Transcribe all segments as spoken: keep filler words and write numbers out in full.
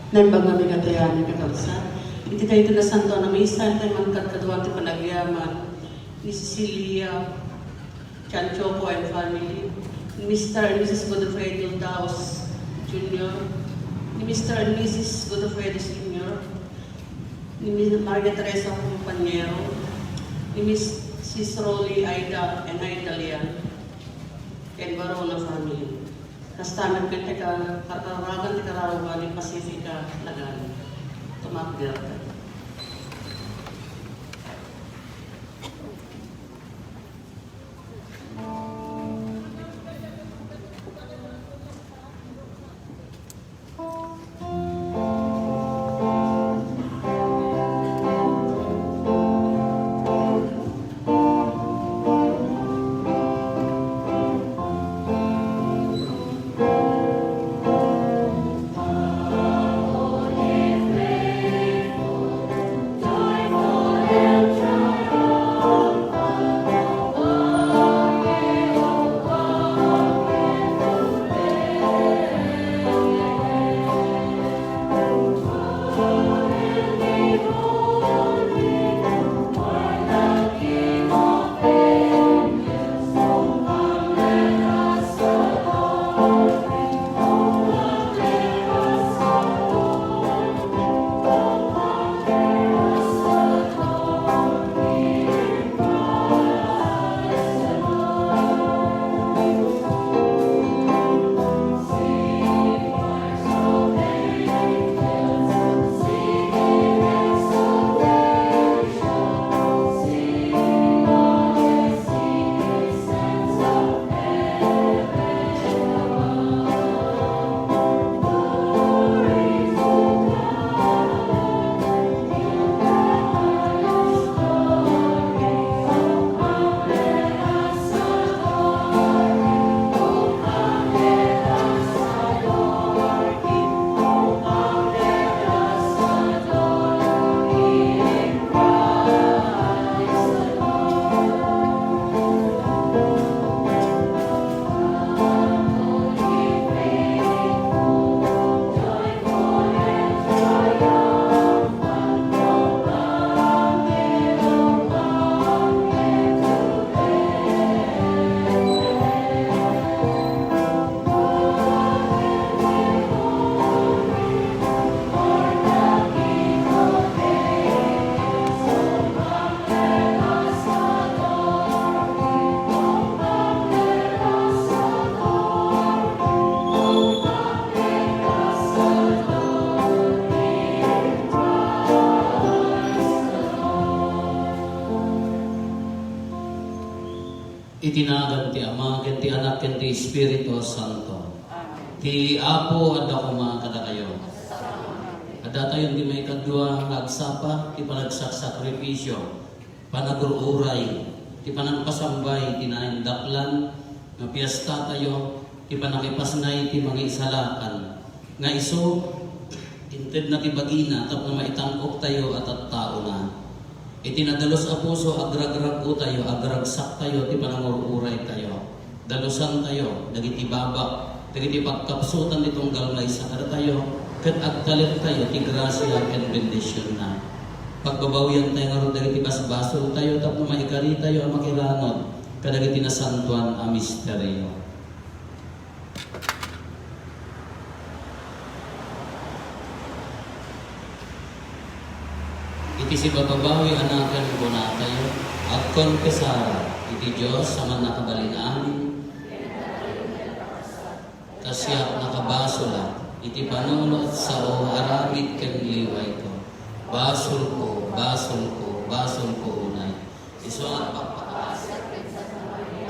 Naimbag nga amin nga ayan, kakabsat. Iti daytoy nasantoan a misa, intay mankadkadua ti panagyaman ni Cecilia Chanchoco and family, ni Mister and Missus Godofredo Daos Junior, ni Mister and Missus Godofredo Senior, ni Miss Maria Teresa Compañero, ni Missus Rolly Aida and Aida Lian, ken Barona family. Kasta met ken ti ka-, karkaragan ti kararua ni Pacifica Lagan. Tumapder. Iti nagan ti Ama, ken ti Anak, ken ti Espiritu Santo. Amen. Ti Apo adda koma kadakayo. Addatayon ti maikadua nga agsapa, ti panagsaksakripisio, panagur-uray, ti panangpasambay ti naindaklan nga piestatayo, ti pannakipasnay ti mangisalakan, nga isu, intedna ti bagina tapno maitan-oktayo a tattaona. Iti nadalus a puso, agragrag-otayo, agragsaktayo ti panangur-uraytayo. Dalusantayo dagiti babak, dagiti pagkapsutan ti tunggal maysa kadatayo, ket agtalektayo ti grasia ken bendisionna. Pagbabawiantayo ngarud dagiti basbasoltayo tapno maikaritayo a makiranod kadagiti nasantoan a misterio. Iti sibababawi a nagan kunatayo, agkonfesar iti Dios a Mannakabalin-amin, ta siak nakabasolak iti panunot, sao, aramid ken liwayko. Basolko, basolko, basolko unay. Isu nga agpakpakaasiak ken Santa Maria.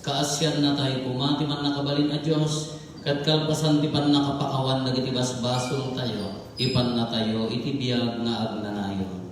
Kaasiannatayo koma ti Mannakabalin a Dios, ket kalpasan ti pannakapakawan dagiti basbasoltayo, ipannatayo iti biag nga agnanayon.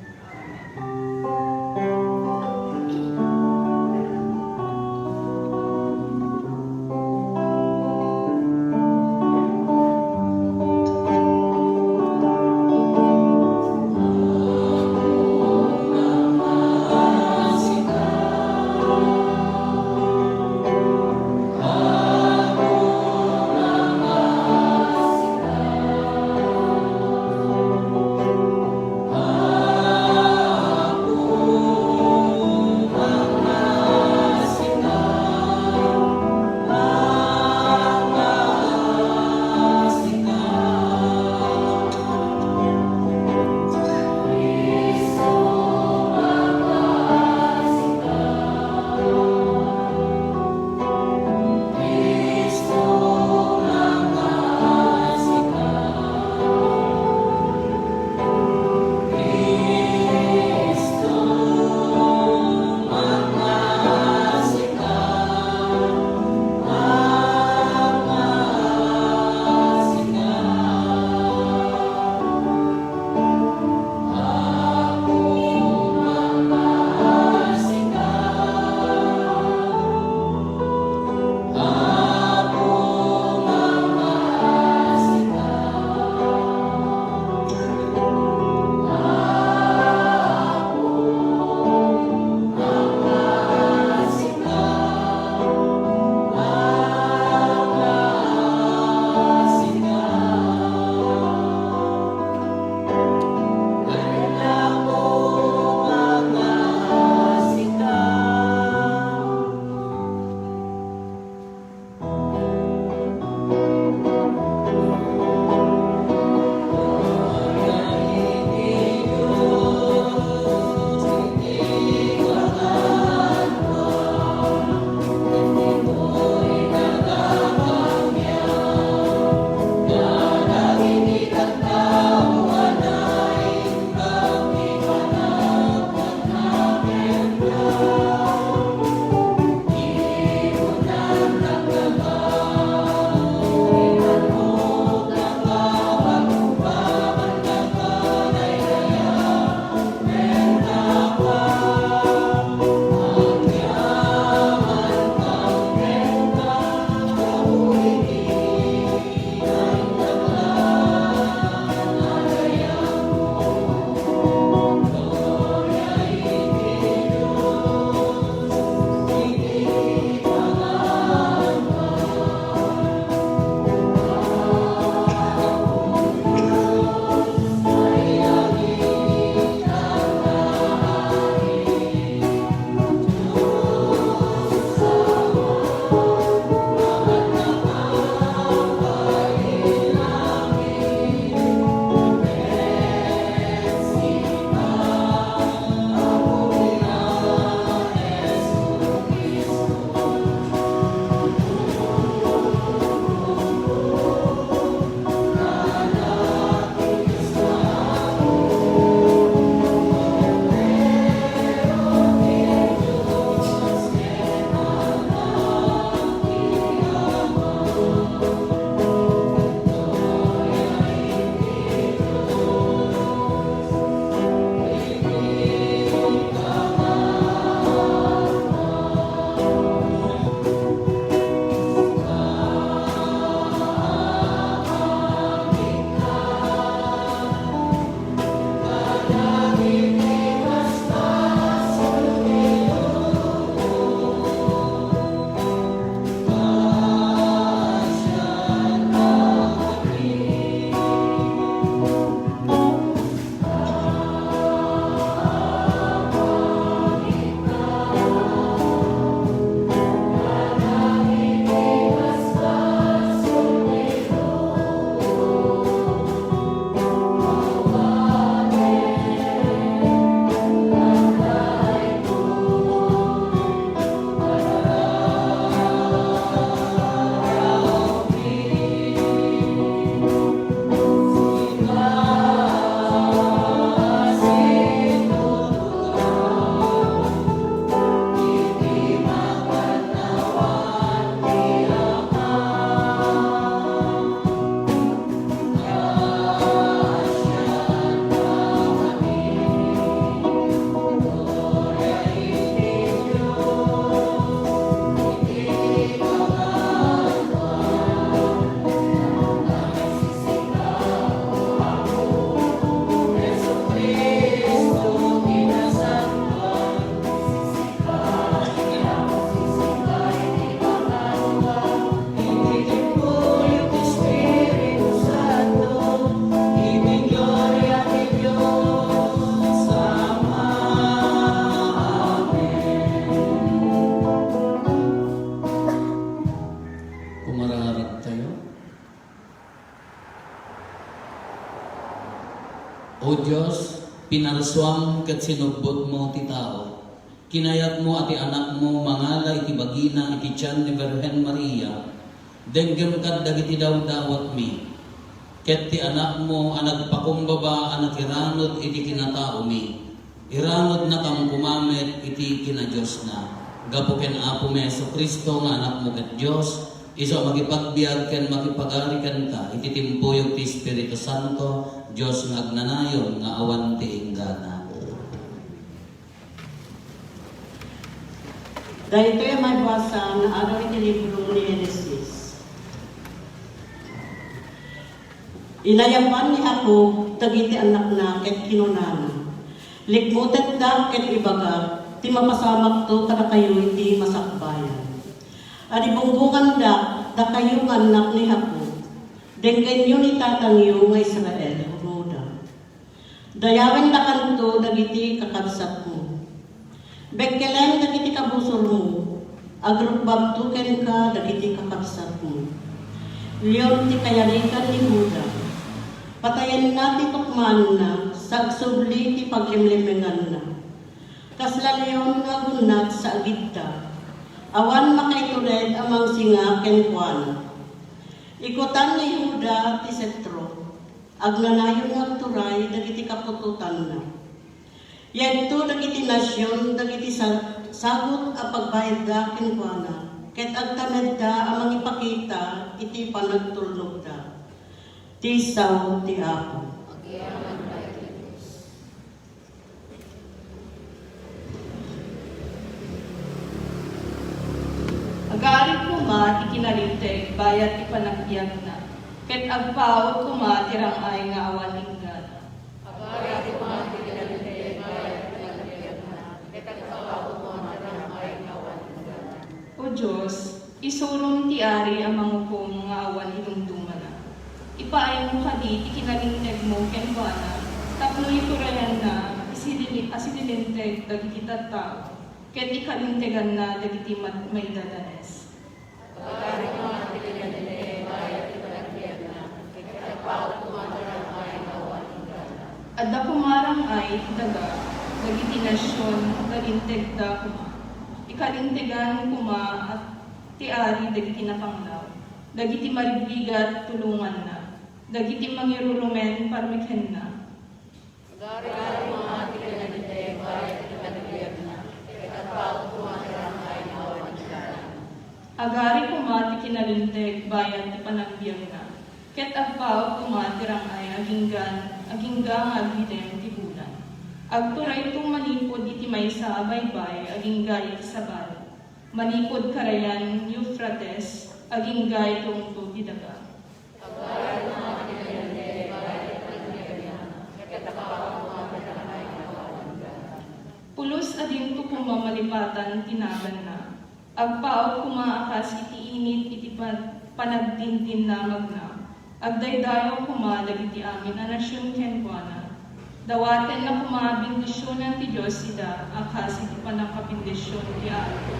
O Dios, pinarsuam ket sinubbotmo ti tao. Kinayatmo a ti Anakmo mangala iti bagina iti tian ni Birhen Maria. Denggem kad dagiti dawdawatmi. Ket ti Anakmo a nagpakumbaba a nakiranud iti kinataomi, iranudnakam koma met iti kinadiosna. Gapu ken Apomi Jesu-Cristo nga Anakmo ket Dios, isu a makipagbiag ken makipagari kenka iti timpuyog ti Espiritu Santo, Dios nga agnanayon nga awan ti inggana. Daytoy a maibasa naadaw iti libro ni Genesis. Inayaban ni Jacob dagiti annakna ket kinunana, "Likmutekdak ket ibagak ti mapasamakto kadakayo iti masakbayan. Adi bungbongandak, dakayo nga annak ni Jacob, denggenyo ni tatangyo nga Israel, Juda. Dayawendakanto dagiti kakabsatmo. Bekkelen dagiti kabusormo, agrukbabto kenka dagiti kakabsatmo. Leon ti kayarigan ni Juda. Patayenna ti tukmaanna, sagsubli ti paglimlimenganna. Kasla leon nga agunnat sa agidda. Awan makaitured a mangsinga kenkuana. Ikutan ni Juda ti setro. Agnanayon nga agturay dagiti kaputotanna. Yadto dagiti nasion dagiti sa-, sagut a pagbayadda kenkuana, ket agtamedda a mangipakita iti panagtulnogda." Ti sao ti Apo. Agarik koma ti kinalinteg bayat ti panagbiagna, ket agpaut koma ti rang-ay nga awan inggana. Agarik koma ti kinalinteg bayat ti panagbiagna, ket agpaut koma ti rang-ay nga awan inggana. O Dios, isurom ti ari a mangukom nga awan idumdumana. Ipaaymo kadi ti kinalintegmo kenkuana tapno iturayanna a silili-, a sililinteg dagiti tattao ket ikalinteganna dagiti mat-, maidadanes. Adda koma rang-ay ti daga dagiti nasion nga lintegda koma. Ikalintegan koma a ti ari dagiti napanglaw, dagiti marigrigat tulonganna, dagiti mangirurumen parmekenna. Agari koma ti kinalinteg bayat ti panagbiagna, ket agpaut koma ti rang-ay nga awan inggana. Agari koma ti kinalinteg bayat ti panagbiagna, ket agpaut koma ti rang-ay aginggan, agingga nga agidem ti bulan. Agturayto manipud iti maysa a baybay agingga iti sabali. Manipud karayan Eufrates, agingga iti ungto ti daga. Pulos a dinto koma malipatan ti naganna. Agpaut koma a kas iti init iti pa-, panagdindinamagna. Agdaydayaw koma dagiti amin a nasion kenkuana. Dawatenna koma a bendisionan ti Dios ida a kas iti pannakabendision ti Apo.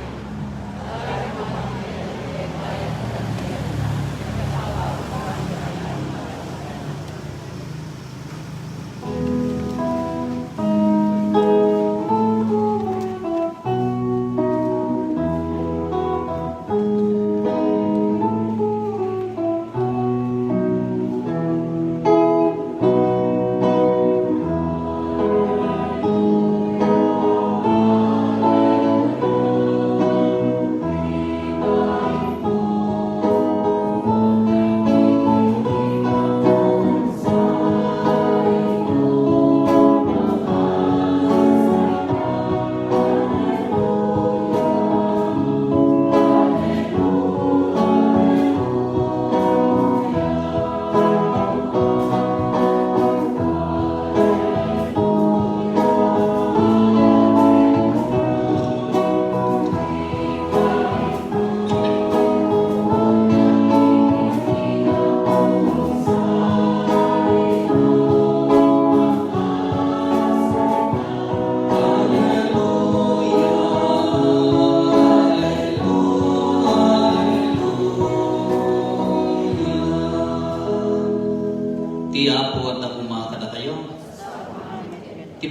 Ti Apo adda koma kadakayo.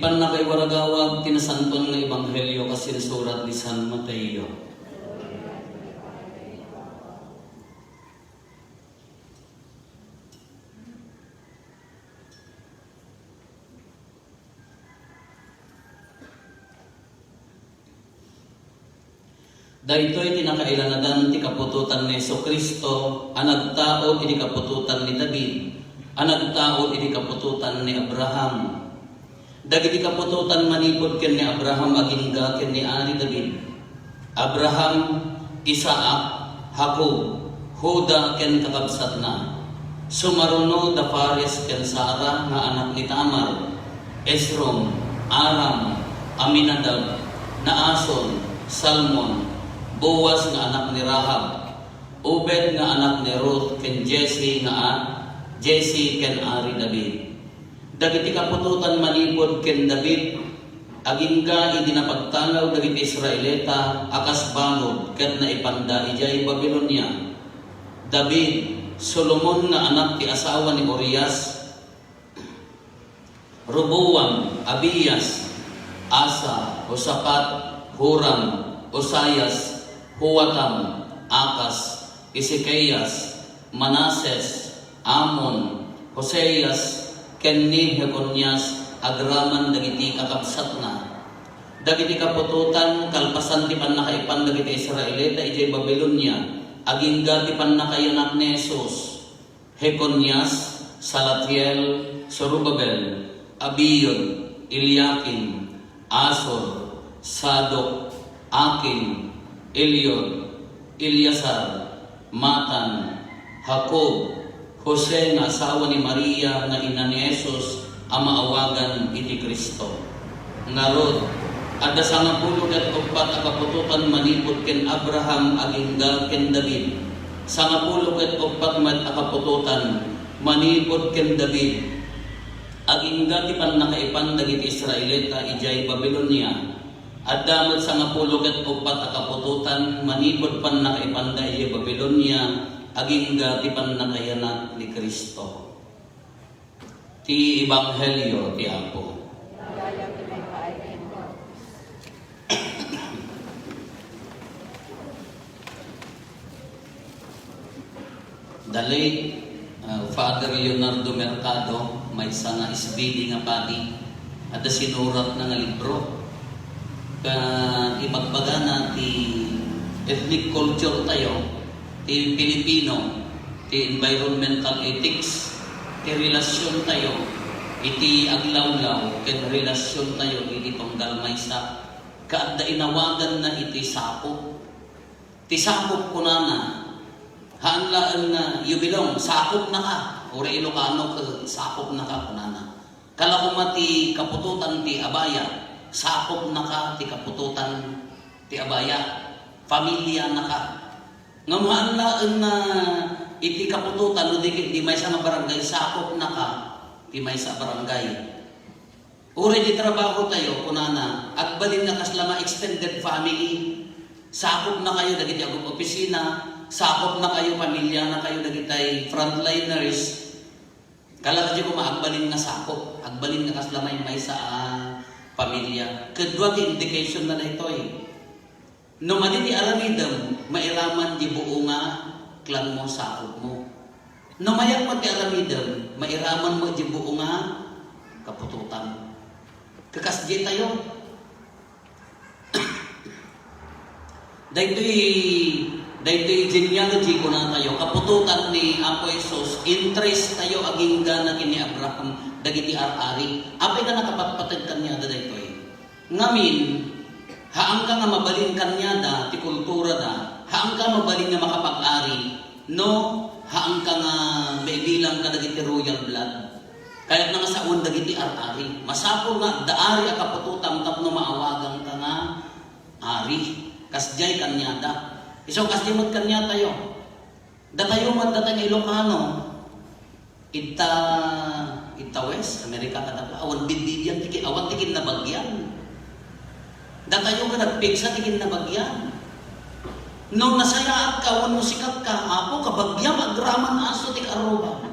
Pannakaiwaragawag ti Nasanton nga Ebanghelio kas insurat ni San Mateo. Daytoy ti nakailanadan ti kaputotan ni Jesu-Cristo a nagtaud idi kaputotan ni David, a nagtaud idi kaputotan ni Abraham. Dagiti kaputotan manipud ken ni Abraham agingga ken ni Ari David: Abraham, Isaac, Jacob, Juda ken kakabsatna. Sumaruno da Fares ken Zara nga anak ni Tamar, Esrom, Aram, Aminadab, Naason, Salmon, Boaz nga anak ni Rahab, Obed nga anak ni Ruth, ken Jesse nga a-, Jesse ken Ari David. Dagiti kaputotan manipud ken David, agingga idi napagtalaw dagiti Israelita a kas banod ket naipanda idiay Babilonia. David, Solomon nga anak ti asawa ni Urias, Roboam, Abias, Asa, Josafat, Joram, Uzzias, Joatam, Acaz, Ezekias, Manases, Amon, Josias, ken ni Jeconias agraman dagiti kakabsatna. Dagiti kaputotan, kalpasan ti pannakaipan dagiti Israelita idiay Babilonia, agingga ti pannakayanak ni Jesus. Jeconias, Salatiel, Zorobabel, Abiud, Eliakim, Azor, Sadoc, Akim, Eliud, Eleazar, Matan, Jacob, Jose nga asawa ni Maria nga ina ni Jesus a maawagan iti Cristo. Ngarud, adda sangapulo ket uppat a kaputotan manipud ken Abraham agingga ken David. Sangapulo ket uppat met a kaputotan manipud ken David agingga ti pannakaipan dagiti Israelita idiay Babilonia. Adda met sangapulo ket uppat a kaputotan manipud pannakaipanda idiay Babilonia agingga ti pannakayanak ni Cristo. Ti Ebanghelio ti Apo. The late, uh, Father Leonardo Mercado, maysa nga S B D nga padi, adda sinuratna nga libro. Ket ibagbagana ti ethnic culture tayo, ti Pilipino, ti environmental ethics, ti relasyon tayo iti aglawlaw, ken relasyon tayo iti tunggal maysa. Ket adda inawaganna iti sakop. Ti sakop kunana, haan laeng nga, "You belong, sakopnaka." Uray Ilocano ket, "Sakopnaka," kunana. Kala koma ti kaputotan ti abaya, sakopnaka ti kaputotan ti abaya, familianaka. Ngem haan laeng nga iti kaputotan no di ket di maysa nga barangay, sakopnaka ti maysa a barangay. Uray di trabaho tayo, kunana, agbalin nga kasla ma-extended family. Sakopnakayo dagiti ag-opisina, sakopnakayo, familianakayo dagitay frontliners. Kala kadi koma agbalin nga sakop, agbalin nga kasla maymaysa a pamilya. Ket dua ti indication na daytoy. No madi ti aramidem, mairaman di buo nga clan mo, sakop mo. No mayat met ti aramidem, mairaman met di buo nga kaputotan. Kakasdiay tayo. Daytoy, daytoy genealogy, kuna tayo, kaputotan ni Apo Jesus, interest tayo agingga na ken ni Abraham, dagiti ar-ari. Apay ta nakapatpateg kaniada daytoy? Ngamin, haanka nga mabalin kaniada ti kulturada, haanka mabalin nga makapag-ari, no haanka nga maibilang kadagiti royal blood. Kayatna nga sawen dagiti ar-ari. Masapul nga adda ari a kaputotam tapno maawaganka nga ari. Kasdiay kaniada. Isu kasdi met kaniatayo. Datayo met, datay nga Ilocano, ita, ita West America kadakuada, awan bibbibian ti ki-, awan ti kinnabagian. Datayo nga nagpigsa ti kinnabagian. No nasayaatka wenno sikatka, Apo, kabagiam agraman aso ti kaarruba.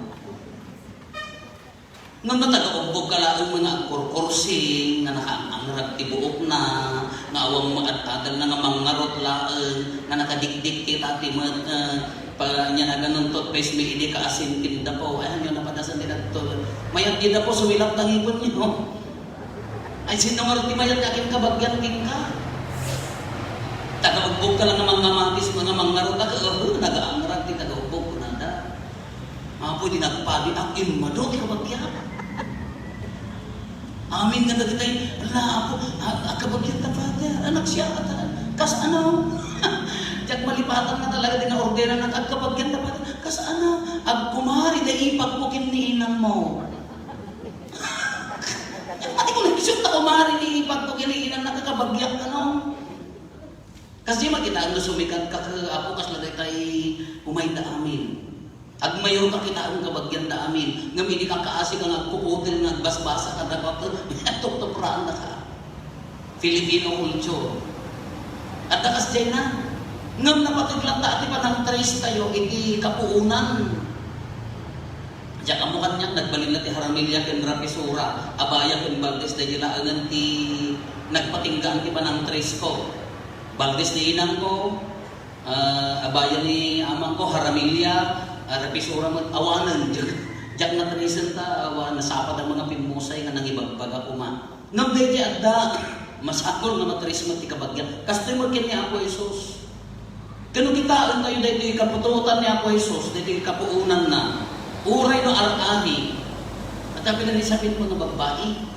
Ngem no taga-ubbog ka laeng nga agkurkursing, nga nakaang-angrag ti buokna, nga awan mo at adalna nga mangngarot laeng, nga nakadikdik ti tati met, eh, pa-, ania nagan toothpaste mi idi kaasim ti dapo. Ay, ania napadasan ti daktor. Mayat ti dapo, sumilap ta ngipenyo. Ay, sino ngarud ti mayat nga akin kabagian kenka? Taga-ubbog ka lang nga mangngamatis, nga mangngarot, taga-, uh, nagaangrag ti taga-ubbog, kunada. Apo, di nagpadi, ak-, immadu ti kabagian. Amin nga dagitay, "Ala, Apo, a-, a-, kabagian ta, Father, anak siya, ata, kas ano?" Diak malipatan nga talaga di naordenan nga, "Agkabagian ta, Father, kas ano?" "Agkumari, da ipagpukin ni inang mo." Pati ko nagsuot ako, mari ni ipagto kini inang nakakabagyak, ano? Kasi makita ang nasumikat ka, ka, apo, kas lagay tay umay da amin. Agmayor ka kita ang kabagyan da amin. Ngam ini kakaasi ka nga agkukutil nga agbasbasa ka dapat tuktupraan na ka. Filipino culture. At kasdiay na. Ngam napateg lang ta ati panangtres tayo iti kapuunan. Diak ammo kaniak, nagbalin la ti Jaramillo ken Rapisura, Abaya ken Valdez, daydi laengen ti nagpatinggaan ti panangtresko. Valdez ni inangko, ah, Abaya ni amangko, Jaramillo, ah, Rapisura met, awanen, diak, diak natresen ta, awan, nasapa da mga pimmusay nga nangibagbaga koma. Ngem daytoy adda, masapul nga matres met ti kabagian. Kastoy met ken ni Apo Jesus. Ken no kitaentayo daytoy kaputotan ni Apo Jesus, daytoy kapuonanna, uray no ar-ari, adda pay naisabit nga babbai.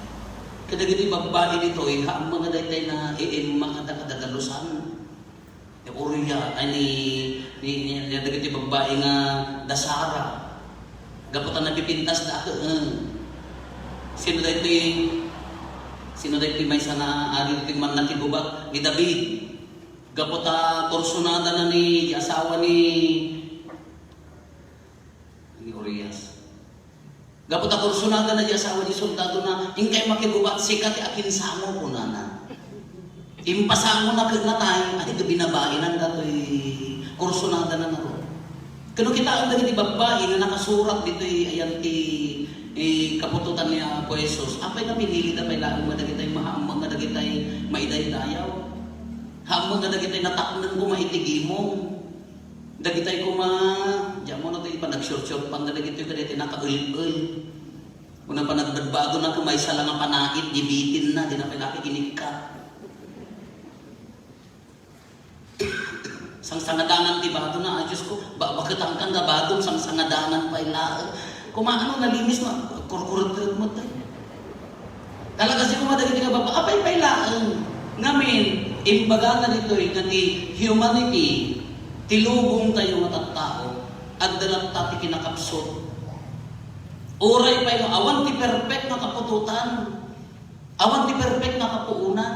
Kadagiti babbai ditoy, haan nga daytoy naiimma kada kadadalusan. Ni Urias, ay, ni, ni, ni, ni dagiti babbai nga da Sara. Gapu ta napipintas da, eh. Sino daytoy, sino daytoy maysa nga ari ti mannakigubat? Ni David. Gapu ta kursunada na ni, di asawa ni, ni Urias. Gapu ta kursunada na di asawa di soldado na, "Inkay makigubat, sika ti akinsango," kunana. Impasango na ket natay, ay, binabain datoy kursunada na naro. Ken no kitaen dagiti babbai nga nakasurat ditoy ayan ti, eh, kaputotan ni Apo Jesus, apay nga pinili da pay laeng nga dagitay mahammeng nga dagitay maidaydayaw? Hammeng nga dagitay natakneng koma iti gimong. Dagitay koma, diammo na ti panagsursurpang nga dagitoy kadagiti nakael-el. Kuna panagbagbago na koma maysa la nga panait, di bitin na, di na pay laki inikkat. Sangsangadanan ti bado na, ah, Diyos ko, ba-, baketangkan nga bado, sangsangadanan pay laeng. Koma ano, nalimis na, kurkurot-kurot mo tayo. Talaga siguro dagiti nga baba, apay pay laeng. Ngamin, imbagana ditoy nga ti humanity, ti lubong tayo nga tattao, agda latta ti kinakapsut. Uray pay no awan ti perfect nga kaputotan, awan ti perfect nga kapuonan.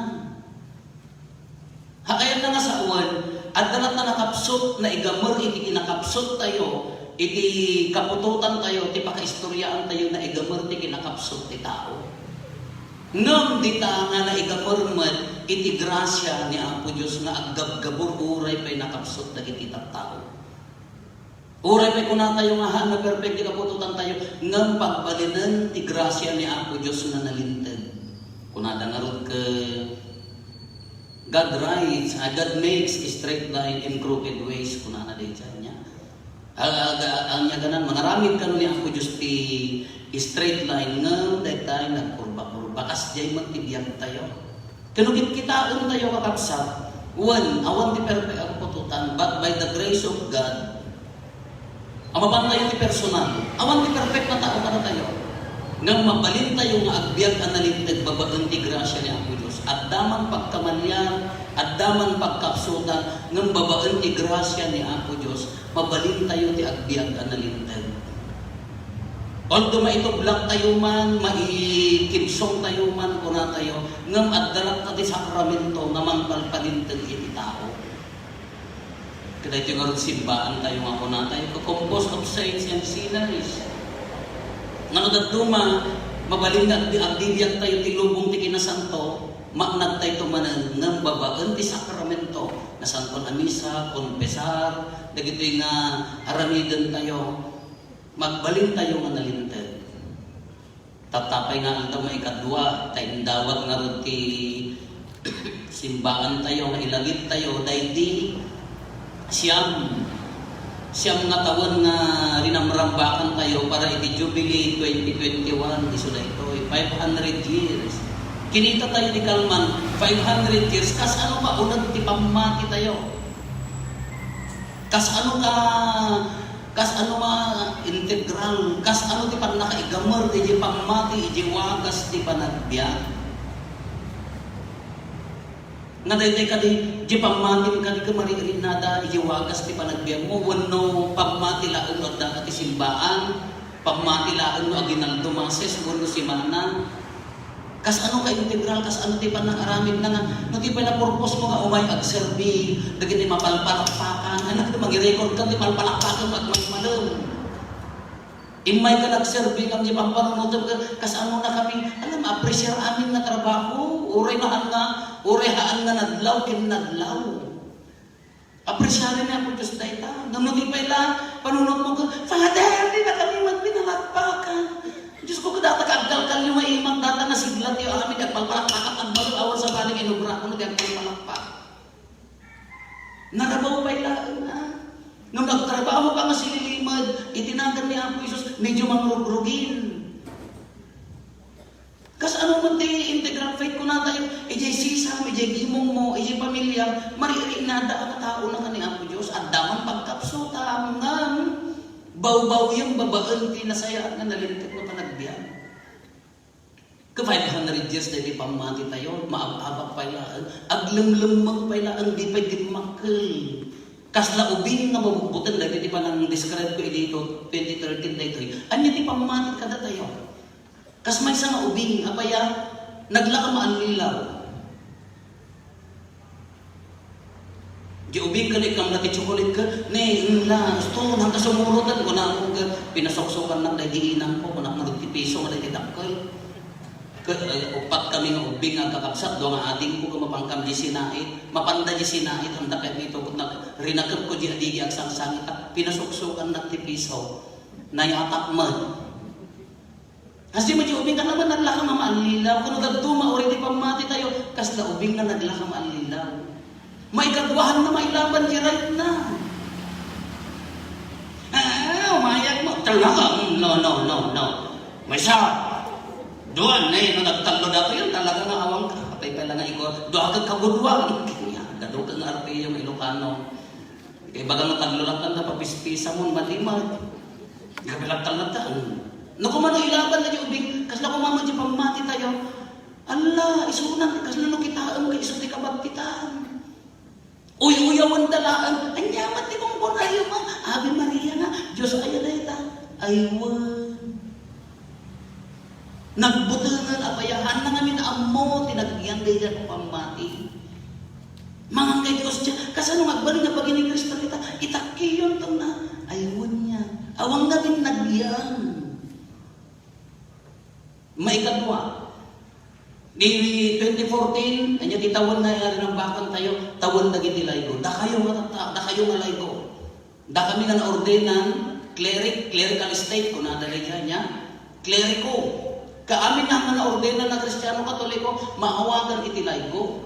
Ha kayatna nga sawen, adda latta nakapsut, naigamer iti kinakapsut tayo, iti kaputotan tayo, ti pakaistoriaan tayo, naigamer ti kinakapsut ti tao. Ngem dita nga naigamer met iti grasia ni Apo Dios nga aggabgabur uray pay nakapsut dagiti tattao. Uray pay kunatayo nga haan nga perfect ti kaputotan tayo, ngem pagbalinen ti grasia ni Apo Dios nga nalinteg. Kunada ngarud ket, "God writes, ah, God makes straight line in crooked ways," kunana dayta niya. Ah, ah, ga-, ania ganan, mangaramid kano ni Apo Dios ti straight line, ngem dayta nagkurba-kurba. Kasdiay met ti biag tayo. Ken no kitkitaentayo, kakabsat, wen, awan ti perfect a kaputotan, but by the grace of God, a mapantayo ti personal, awan ti perfect a tao kadatayo. Ngem mabalintayo nga agbiag a nalinteg babaen ti grasia ni Apo Dios. Adda man pagkamalian, adda man pagkapsutan, ngem babaen ti grasia ni Apo Dios, mabalintayo ti agbiag a nalinteg. Although maitublaktayo man, maikibsongtayo man, kunatayo, ngem adda latta ti sakramento nga mangpalpalinteg iti tao. Kadaytoy ngarud simbaantayo nga kunatayo, "The composed of saints and sinners." Ngano dadduma, mabalin nga agdi-, agdidiaktayo ti lubong ti kinasanto, maanagtayto manen ngem babaen ti sakramento, Nasanton a Misa, konfesar, dagitoy nga aramidentayo. Magbalintayo nga nalinteg. Tattapay nga aldaw nga ikadua, ta indawat ngarud ti simbaantayo nga ilagiptayo daydi siam, siam nga tawen nga rinamrambakantayo para iti Jubilee twenty twenty-one, isu daytoy, five hundred years. Kinitatayo ni Kalman, five hundred years, kasano ka uneg ti pammatitayo? Kasano ka, kasano nga integral? Kasano ti pannakaigamer iti pammati iti wagas ti panagbiag? Nga daytoy kadi, di pammatim kadi ket maririnnada iti wagas ti panagbiagmo, wenno pammati laeng no adda ka ti simbaan, pammati laeng no aguinaldo, mases, wenno simana. Kasano ka integral, kasano ti pannakaramidna nga, no ti pay la purpose mo nga umay agserbi dagiti mapalpalakpakan, ano ti mangirecord ka ti palpalakpakan nga agmalmalem. Immay ka nagserbi ngem di pampanunotem ket kasano na kami, alam, apresiar amin nga trabaho, uray haan nga, uray haan nga nadlaw ken nadlaw. Apresiaren ni Apo Dios dayta. Ngem no di pay la panunotmo ket, "Father, di na kami magpinalakpakan." Dios ko, kadata ka agkalkalyo nga imak, data nga sigla ti amin, agpalpalakpakan, agbalud awan sabali nga inubra, kuno ti agpalpalakpak. Narabaw pay laeng, ah. No nagtrabaho ka nga sililimed, iti nagan ni Apo Jesus, medyo mangrugrugin. Kasano met ti integral faith kunatayo, idiay sisam, idiay gimong mo, idiay pamilya, maririnnada a katao na kan ni Apo Dios, adda man pagkapsutam, ngem bawbawiem babaen ti nasayaat nga nalinteg nga panagbiag. Ka five hundred years daydi pammatitayo, maab-abak pay laeng, aglemlemmeng pay laeng, di pay dimmakkel. Kasla ubing nga mabutbuten dagiti panang-describe ko idi twenty thirteen daytoy. Ania ti pammati kadatayo? Kas maysa nga ubing, apay a, naglaka maallilaw. Di ubing ken ikkamna ti tsokolate ket, ne, inla, usto, nang kasumurotan, kunako ket pinasuksokannak daydi inangko, kunak ngarud ti piso nga daydi dakkel. Ket, eh, uppat kami nga ubing nga agkakabsat, dua nga adingko ket mapankam di sinait, mapanda di sinait, anda ket ito, ket nag-, rinakepko di adigi agsangsangitak, pinasuksokannak ti piso. Nayatak met. Kasdi met ti ubing, kasla met naglaka nga maallilaw. Ken no dadduma uray ti pammatitayo, kasla ubing nga naglaka maallilaw. Maikaduahanna mailaban ti right na. Ah, umayag mo. Talaga? Mm, no, no, no, no. Maysa. Dua, ne, no nagtallo datoy, yan talaga nga awan ka. Apay pay la nga ikaw, dua ka kaguduan. Kanya, dadu ka nga artiyo nga Ilocano. Kay baga nga taglalaktan ta, papispisa mo, malimag. Gagalaktan-laktan. No, kumano ilaban na di ubing, kasla kumano di pammatitayo. Ala, isunan, kasla no kitaem nga isu ti kabagtitan. Uy-uyawen ta laeng, ania met ti kunkunayo, ma? Ave Maria nga, Dios aya dayta. Ay, wen. Nagbutengen a payahan na ngamin ammo ti nagyan daydi a pammati. Mangan kay Dios dia, kasano nga agbalin nga pagini Cristo kita? Itakkiyon to na. Ay, wen nia. Awan ngamin nagyan. Maikadua, di twenty fourteen, ania ti tawen nga rinambakan tayo, tawen dagiti laygo. Dakayo nga tata-, dakayo nga laygo. Dakami nga naordenan, cleric, clerical state, kunada daydiay, nia? Kleriko. Kaamin nga naordenan a Kristiano Katoliko, maawagan iti laygo.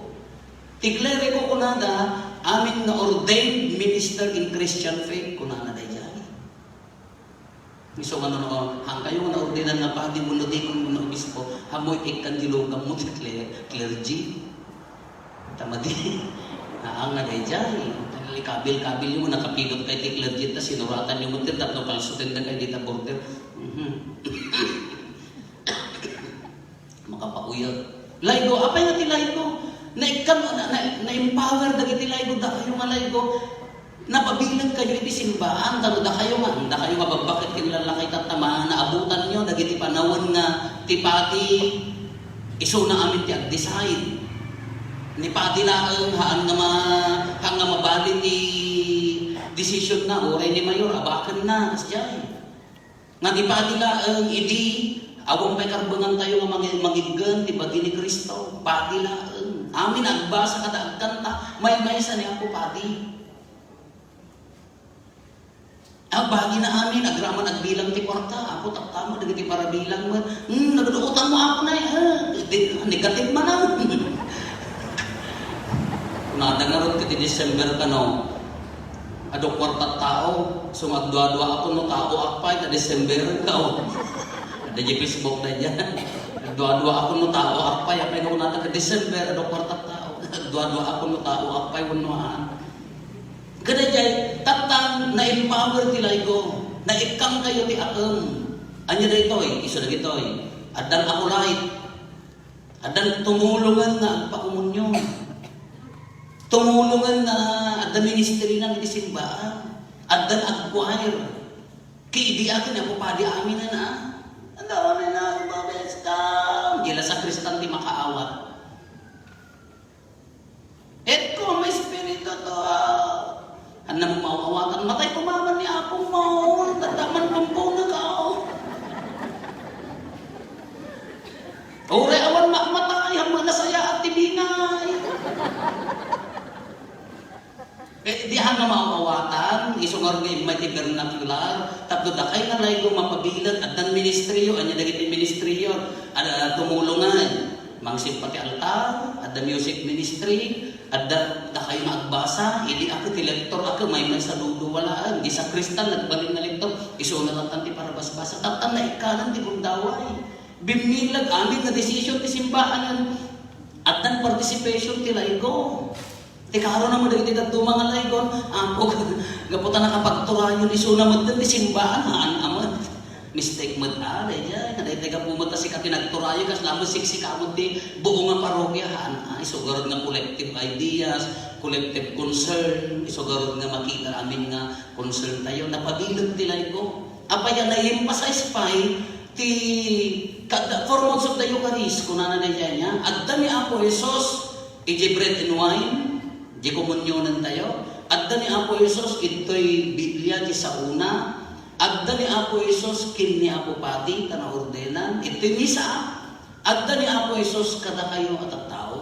Ti kleriko kunada, amin nga ordained minister in Christian faith, kunana daydiay. Isu nga no, no, haankayo nga naordenan nga padi wenno dikon wenno obispo, ammo ikkan di lukammo ti cle-, clergy. Ta madi. Haan nga daydiay. Kabil-kabilyo, nakapilot kay ti clergy ta sinuratanyo met ti tapno palsutendak kay dita border. Mhm. Makapauyag. Laygo, apay nga ti laygo? Naikkan, na, na, na-empower dagiti laygo, dakayo nga laygo. Napabileg kayo iti simbaan, ta no dakayo nga, dakayo nga babbaket ken lallaki tatta, ma-, naabutanyo dagiti panawen nga ti padi isuna amin ti ag-decide. Ni padi laeng, haan nga ma-, haan nga mabali ti desisyon na, uray ni mayor, abaken na, kasdiay. Nga ti padi laeng idi, awan pay karbengan tayo nga mangi-, mangiggen ti bagi ni Cristo. Padi laeng. Amin agbasa kada agkanta, maymaysa ni Apo Padi. Ah, bagina amin, agraman agbilang ti kuarta. Apo, tattama dagiti parabilang met. Hmm, nagduotan mo, Apo, nay. Ah, di, negative man, ah. Kunada ngarud iti December kano, adu kuarta tao. So, agdua-dua ako no tao akpay ta December kao. Ada di Facebook na dyan. Agdua-dua ako no tao akpay. Apay no kunata ka December, adu kuarta tao. Agdua-dua ako no tao akpay, wenno haan. Kadaydiay, tattang na-empower ti laygo, naikkan kayo ti akem. Anya daytoy? Isu dagitoy. Addan Acolyte. Addan tumulongen nga agpakomunyon. Tumulongen nga adda ministry na iti simbaan. Addan ag-choir. Kidi akin, Apo Padi, amin na. Ang dami na, ibabes ka. Di la sakristan ti makaawat. Et cum Spiritu Tuo. Anna mo maawatan, matay ko maman ni Apo mo. Tanda man pumpuno ka, oh. Uray awan makmatay, ang mga nasayaat ti bingay. Eh, di han nga maawatan, isu ngarud nga immay ti vernacular, tapno dakay nga laygo mapabileg, addan ministeryo, ania dagiti ministeryo, ada tumulongan. Mangsit pay ti altar, adda music ministry, adda dakayo nga agbasa, idi ako ti lektor, ako may may saludo wala, di sakristan, nagbalin nga lektor, isuna lang ti parabasbasa, tattan naikkanan ti gundaway. Bimmilag amin nga decision ti simbaan, addan participation ti laygo. Ti karo na mo dagiti dadduma nga laygon, Apo, gapu ta nakapagturayon, isuna met ti simbaan, haan a met. Mistake met, ah, daydiay, nga daydiay gapu met ta sika ti nagturayo, kasla met siksika met ti buo nga parokya, haan a, isu garud nga collective ideas, collective concern, isu garud nga makita amin nga concern tayo, napabileg ti laygo. Apay a, na-emphasize pay ti, kada, four modes of the Eucharist, kunana daydiay niya, adda ni Apo Jesus, Iti bread and wine, di komunionen tayo, adda ni Apo Jesus, ittoy Biblia, ti saona, adda ni Apo Jesus, ken ni Apo Padi, ta naordenan, ittoy misa, adda ni Apo Jesus, kadakayo a tattao.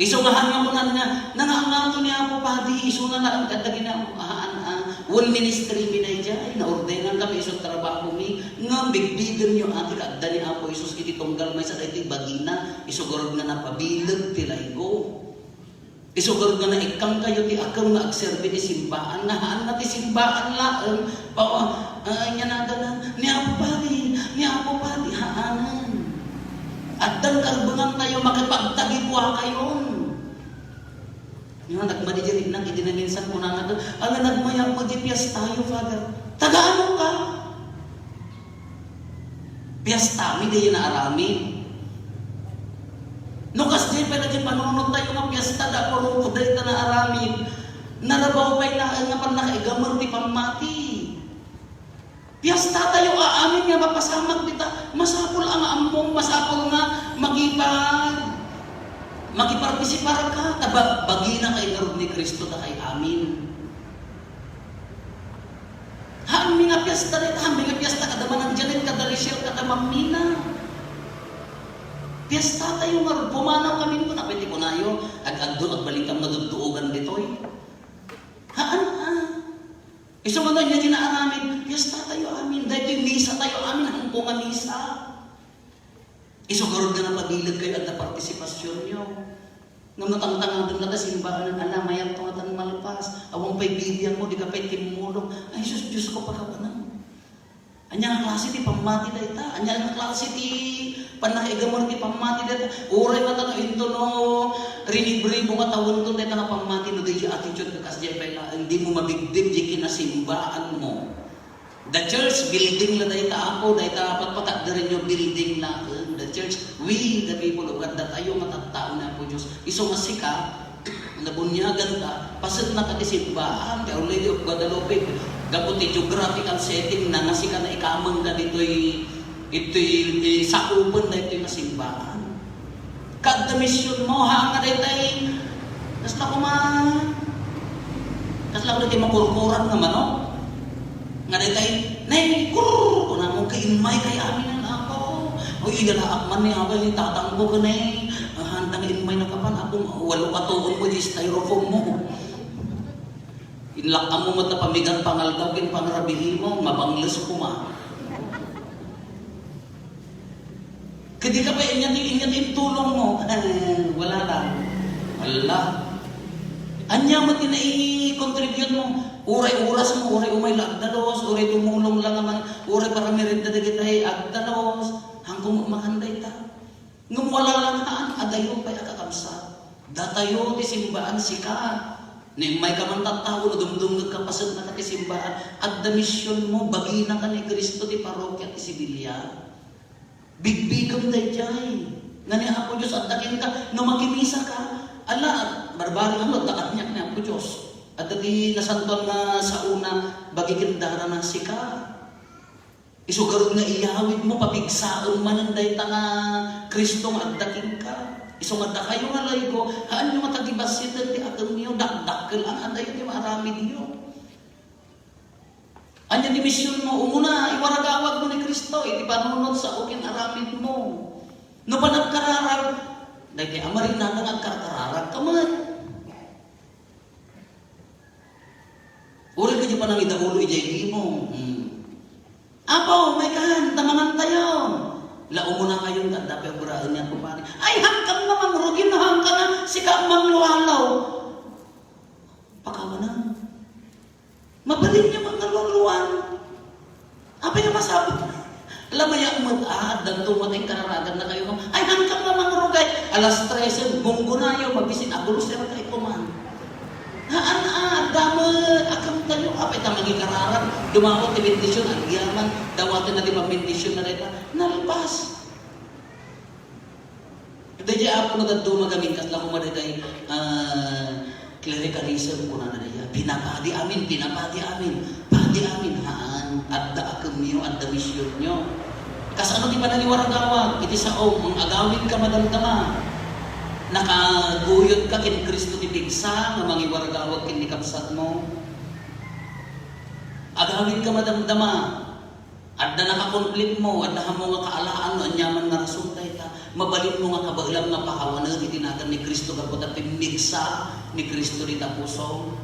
Isu nga han nga kunan nga, nangangato ni Apo Padi, isuna laeng ti adda ginahaan, ah, wen ministry mi daydiay, naordenan kami isu trabaho mi, ngem bigbigenyo, ati, adda ni Apo Jesus, iti tunggal maysa daytoy bagina, isu garud nga napabileg ti laygo. Isu garud nga naikkan kayo ti akem nga agserbi ti simbaan, nga haanna ti simbaan laeng, pa, ah, ania nadanan, ni Apo Padi, ni Apo Padi, haanen. Addan karbengan tayo, makipagtagipua kayon. Nga nagmadi di riknak, iti naminsan kunana, ala, nagmayat mo di piestayo, Father. Taga-ano ka? Piestami diay naaramid. No kasdiay pay dagiti panunot tayo nga piesta, da, puro dayta naaramid. Narabaw pay laeng nga pannakaigamer ti pammati. Piesta tayo, amin nga mapasamak dita. Masapul a nga ammom, masapul nga makipag-, makipartisipar ka. Ta ba-, bagina kay ngarud ni Cristo, ta kay amin. Haan mi nga piesta dayta, haan mi nga piesta kada Manang Janet, kada Rachel, kada Mammina. Piesta tayo nga pumanaw kami nito, napay ti kunayo, ag-agdo, agbalin kam nga dudduogan ditoy. Haan, ah. Isu man nia ti naaramid, piesta tayo amin, daytoy misa tayo amin, hangko nga misa. Isu garud nga napabileg kayo, adda partisipasyonyo. Ngem no tangtangaden nga ta simbaan, ala, mayat to nga tan malpas. Awan pay bibiang mo, di ka pay timmulong. Ay, sus, Diyos ko, pakawanam. Ania nga klase ti pammati dayta? Ania nga klase ti pannakaigamer ti pammati dayta? Uray nga ta no, into no, rinibribo nga tawenton dayta nga pammati, no, daydi attitude nga kasdiay pay laeng, di mo mabigdib di kinasimbaan mo. The church building la dayta, Apo, dayta patpatakderenyo, building laeng. The church, we, the people of God, datayo nga tattao ni Apo Dios. Isu nga sika, nabuniagan ka, paset na ka ti simbaan, ti Our Lady of Guadalupe, gapu ti geographical setting na, nga sika naikameng ka ditoy, itoy, eh, sakupen daytoy nga simbaan. Kadda mision mo, ha, nga daytay, kasla koma, kasla ko daytay makurkuran nga manok. Nga daytay, "Nay, kurr!" Kuna mo, "Kaimmay kay amin, Apo." "Oy, idalaak man ni Apo, ni tatang ko, kanay. Ah, handa nga immay na kapan, Apo, walo ka tuon mo, di styrofoam mo." Inlak-ammo met a pamigat pangaldaw ken pangrabiimo, mabangles koma. Kadi ka pay, inya ti, inya ti intulongmo. Wala lang. Wala. Ania met ti nai-contribute mo? Uray orasmo, uray umay la agdalus, uray tumulong lang man, uray para merenda dagiti agdalus. Hangko met makan dayta. Ngem wala lang haan, adayo pay a kakabsat. Datayo ti simbaan, sika. Ni immayka man tattao, no dumdumngegka paset naka ti simbaan, adda misionmo, baginaka ni Cristo ti parrokia ti Sibilya. Bigbigem daydiay. Nga ni Apo Dios adda kenka, no makimisaka, ala, barbari ano, adda kaniak ni Apo Dios. Adda ti nasantoan nga saona, bagi ken darana, sika. Isu garud nga iyawidmo, papigsaem manen dayta nga Cristo nga adda kenka. Isu nga dakayo nga laygo, haanyo nga tagibassiten ti akemyo, dakdakkel ang adayo ti maaramidyo. Ania ti misionmo? Umuna, iwaragawagmo ni Cristo iti panunot, sao ken aramidmo. No panagkararag, daytoy a marinada nga agkarkararagka met. Uray ka di panangidaulo idiay gimong. Hmm. Apo, maykan, ta mangantayo. La, umunakayon, ta adda pay ubraen ni Apo Pari. Ay, hangkan nga mangrugi, no hangkan nga sika manglualaw. Pakawanan. Mabalinyo nga naluluan. Apay nga masapul? Ala, mayak met, ah, addanto met inkararagannakayo. Ay, hangkan nga mangrugay. Alas trese, gunggonayo, mabisin, abuloserkayo koman. Haan, ah, adda met, akemtayo, apay ta mangikararag, dumawat ti bendision, agyaman, dawatenna ti pambendision na dayta. Nalpas. Daydiay, Apo, no dadduma gamin, kasla koma daydiay, ah, clericalism, kunana daydiay, "Pinapadi amin, pinapadi amin, padi amin." Haan, adda akemyo, adda misionyo. Kasano ti panangiwaragawag? Iti sao, mangagawidka madamdama. Nakaguyodka ken Cristo ti pigsa nga mangiwaragawag ken ni kabsatmo. Agawidka madamdama. Adda nakakonflikmo, adda kamo nga kaalaan no aniaman nga rason dayta. Mabalinmo nga kabaelam nga pakawanen iti nagan ni Cristo gapu ta pimmigsa ni Cristo dita pusom.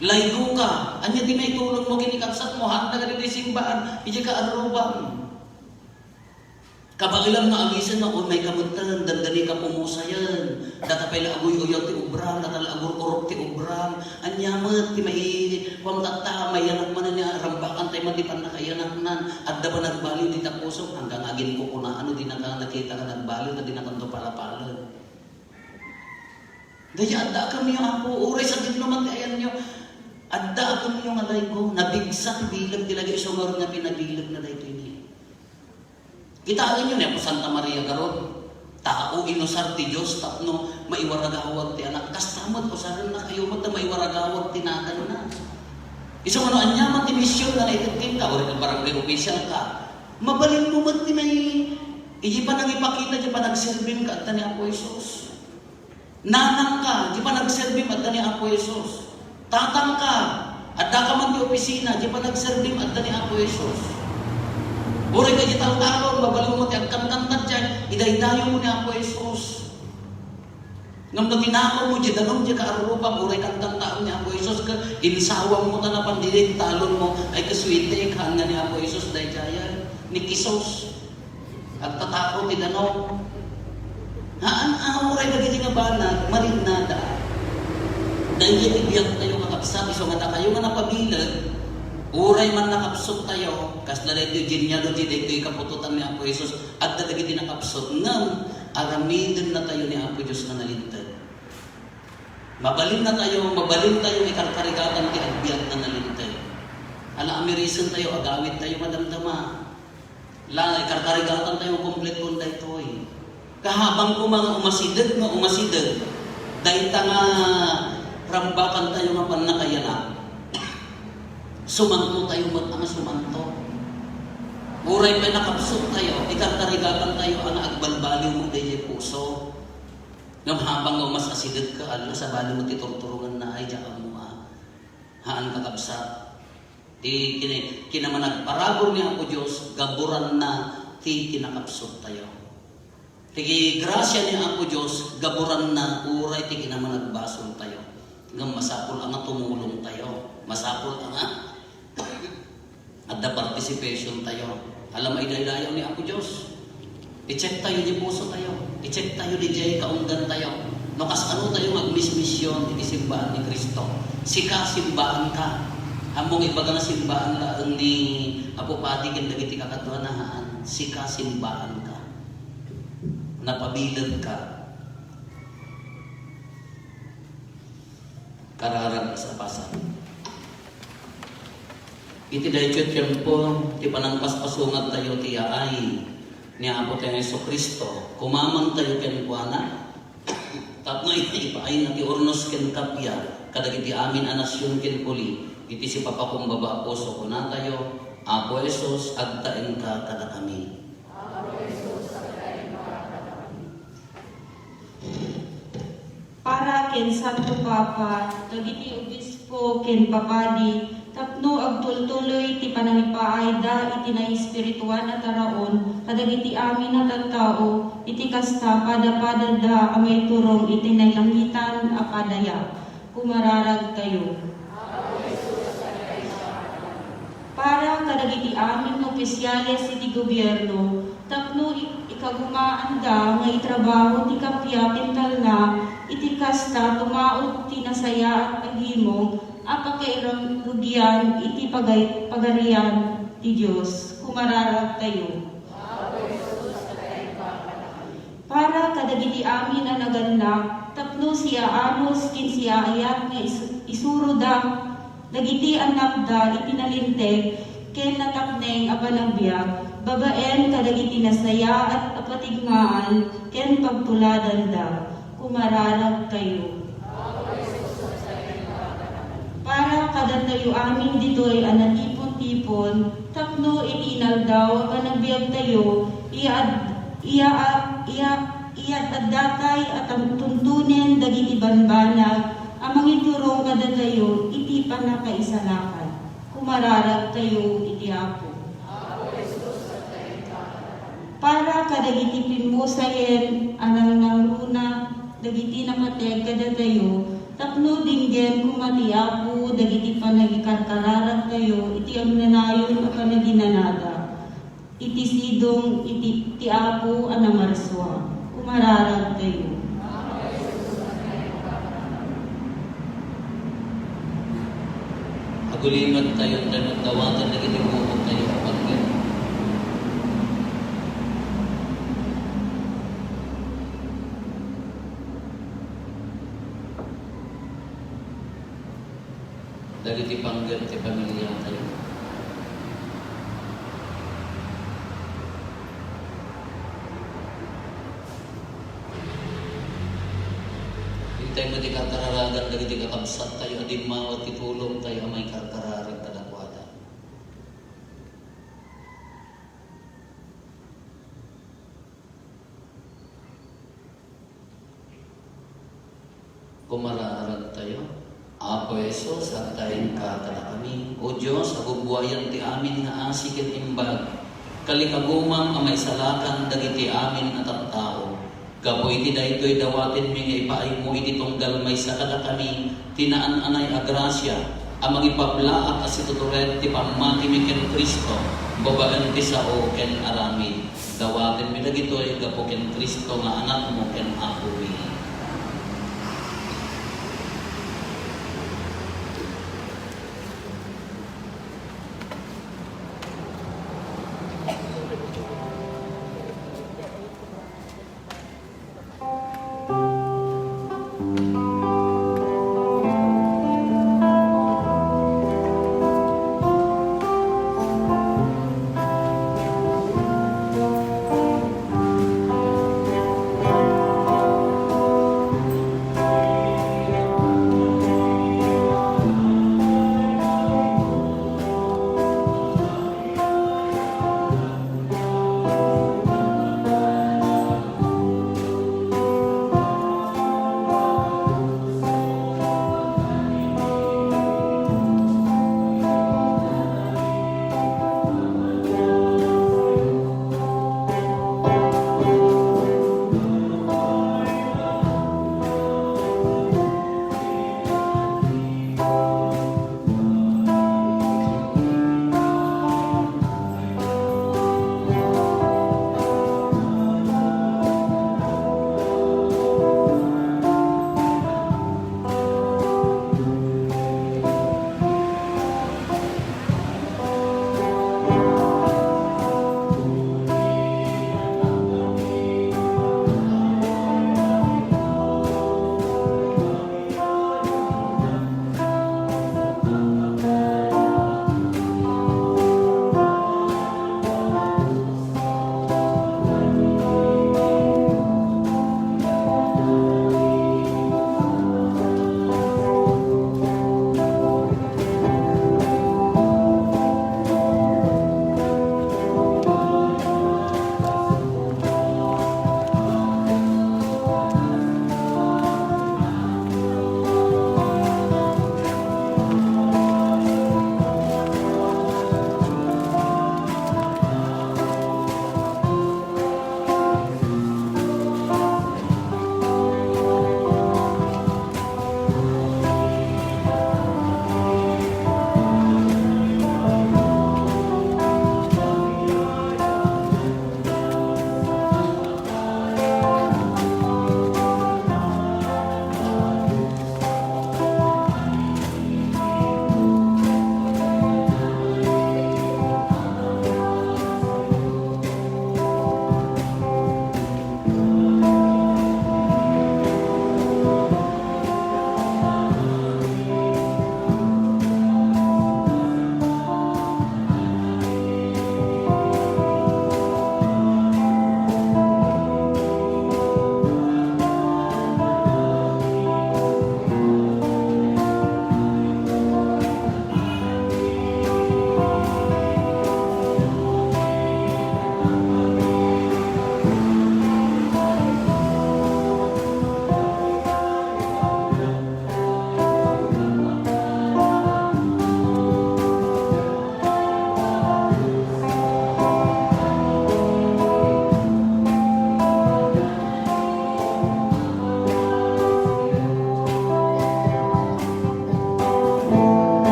Laygoka, ania ti maitulongmo ken ni kabsatmo, haanda kadagiti simbaan, idiay kaarrubaem. Kabaelam nga awisenna, umayka metten, dandani ka pumusayen. Data pay la aguy-uyaw ti obram, data la agur-urok ti obram. Ania met ti mai-, kuan tatta, maiyanak manen nga rambakan tayo man ti pannakaiyanaknan. Adda panagbaliw dita pusom, hanggang agin kukuna, ano, dinaka nakita nga nagbaliw, ta dinakanto palapalen. Daydiay, adda a kamiyo, Apo, uray sadino man ti ayanyo. Adda a kamiyo nga laygo, napigsa ti bileg ti lagi, isu ngarud nga pinabilegna daytoy ni. Kitaenyo ni Apo Santa Maria garud, tao inusar ti Dios tapno maiwaragawag ti Anak. Kasta met, usarennakayo met ta maiwaragawag ti naganna. Isu nga no aniaman ti mision nga naited kenka, uray barangay official ka, mabalinmo met ti mai-, iti panangipakita ti panagserbim nga adda ni Apo Jesus. Nanangka, di panagserbim adda ni Apo Jesus. Tatangka, adda ka man ti opisina, di panagserbim adda ni Apo Jesus. Uray ka di taltalon, mabalinmo ti agkankanta diay, idaydayawmo ni Apo Jesus. Ngem no tinakowmo di danum di kaarrubam, uray kankantaem ni Apo Jesus, ket insawammo ta napan di talonmo, ay kasuete, haan nga ni Apo Jesus, daydiayen, ni Jesus. Agtatakaw ti danum. Haan a, uray dagiti nga banag, marinnada. Daydiay ti biagtayo, kakabsat, isu nga dakayo nga napabileg, uray man nakapsuttayo, kasla daytoy genealogy, daytoy kaputotan ni Apo Jesus, adda dagiti nakapsut, ngem aramidennatayo ni Apo Dios nga nalinteg. Mabalinnatayo, mabalintayo ikarkarigatan ti agbiag nga nalinteg. Ala, amirisentayo, agawidtayo madamdama. La, ikarkarigatantayo kompleton daytoy. Kahabang koma nga umasideg nga umasideg, dayta nga rambakantayo nga pannakayanak, sumantotayo met a nga sumanto. Uray pay nakapsuttayo, ikarkarigatantayo a nga agbalbaliw met daydiay puso. Ngem habang nga umas-asidegka, ala, sabali met ti turturongenna, ay, diak ammo a. Haan, kakabsat. Ti kini-, kinamanagparabur ni Apo Dios, gaburanna ti kinakapsuttayo. Ti grasia ni Apo Dios, gaburanna uray ti kinamanagbasoltayo. Ngem masapul a nga tumulong tayo. Masapul a nga adda participation tayo. Alam, maidaydayaw ni Apo Dios. I-check tayo di puso tayo. I-check tayo di jay kaunggan tayo. No kasano tayo magmismisyon iti simbaan ni Cristo. Sika, simbaan ka. Ammom nga ibaga nga simbaan laeng ni Apo Padi ken dagiti kakaduana, haan. Sika, simbaan ka. Napabileg ka. Kararag a sapasar. Iti daytoy tiempo, ti panangpaspasungadtayo ti yaay ni Apotayo Jesu-Cristo. Kumamantayo kenkuana, tapno ipaayna ti urnos ken kappia kadagiti amin a nasion ken puli, iti sipapakumbaba a puso kunatayo, Apo Jesus, agtaengka kadakami. Para ken Santo Papa, dagiti obispo ken papadi, tapno agtultuloy ti panangipaayda iti naespirituan a taraon kadagiti amin a tattao, iti kasta, padapadada a maiturong iti nailangitan a padayag. Kumararagtayo. Para kadagiti amin nga opisyales iti gobierno, tapno i-, ikagumaanda nga itrabaho ti kappia ken talna, iti kasta, tumaud ti nasayaat a gimong a pakairugian iti pagay-, pagarian ti Dios. Kumararagtayo. Para kadagiti amin a nagannak, tapno siaanus ken siaayat nga is-, isuroda dagiti annakda iti nalinteg ken natapneng a panagbiag, babaen kadagiti nasayaat a patigmaan ken pagtuladanda. Kumararagtayo. Para kadatayo amin ditoy a natipon-tipon, tapno iti inaldaw a panagbiagtayo, iya ad-, iya a-, iya, iya addatay a tan-, tuntunen dagiti banbanag a mangiturong kadatayo iti pannakaisalakan. Kumararagtayo iti Apo. Para kadagiti pimmusayen a nangnangruna dagiti napateg kadatayo, tapno denggen koma ti Apo dagiti panangikarkararagtayo iti agnanayon a panaginanada, iti sidong iti, ti Apo a namarsua. Kumararagtayo. Agulimek tayo, tayo magdawaten dagiti bubog tayo a paggen. Dagiti panggep ti pamiliatayo. Intay met ti karkararagan dagiti kakabsattayo a dimmawa ti tulongtayo a maikarkararag kadakuada. Kumararagtayo. Apo Jesus, agtaengka kadakami. O Dios, agubbuayan ti amin nga asi ken imbag. Kalikagumam a maisalakan dagiti amin a tattao. Gapu iti daytoy, dawatenmi nga ipaaymo iti tunggal maysa kadakami ti naan-anay a grasia a mangipablaak a situtured ti pammatimi ken Cristo babaen ti sao ken aramid. Dawatenmi dagitoy gapu ken Cristo nga Anakmo ken Apomi.